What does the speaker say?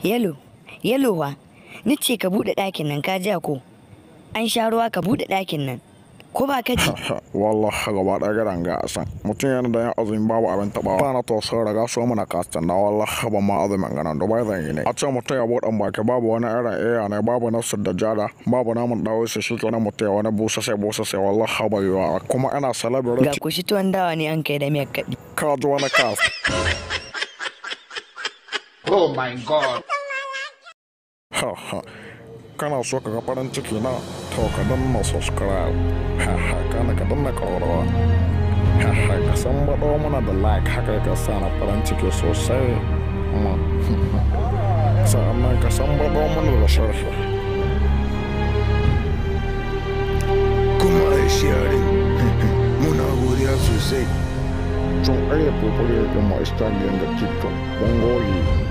Yalo, yalo wa, ni ce ka buɗe ɗakin nan ka ji ko? An sha ruwa ka buɗe ɗakin nan. Ko ba ka ji? Wallahi gaba ɗaya garan ga a san. Mutum yana da yan azumi babu abin taɓawa. Ba na to sun riga so mana kastan na wallahi ban ma azumin ganan Dubai zan yi ne. A ce mutum ya buɗe baki babu wani irin iya ne babu nasu da jada babu namun ɗawo su shi kenan mutum ya wani busa sai busa sai wallahi ba yiwa. Kuma ina Ga celebrity kushi tuwon dawa ne an kai da miyar kaɗi. Ka ji wani kas. Oh my God. Ha ha. Kana so ka ga farin ciki na to ka danna subscribe. Ha ha, kana ka danna ƙararrawa. Ha ha, ka san baɗo mana da like haka ka sa na farin ciki sosai. Sa'annan ka san baɗo mana da sharhi. Kuma a sharing. Muna godiya sosai. Tun iya kokari ɗin ma Instagram da TikTok. Mun gode.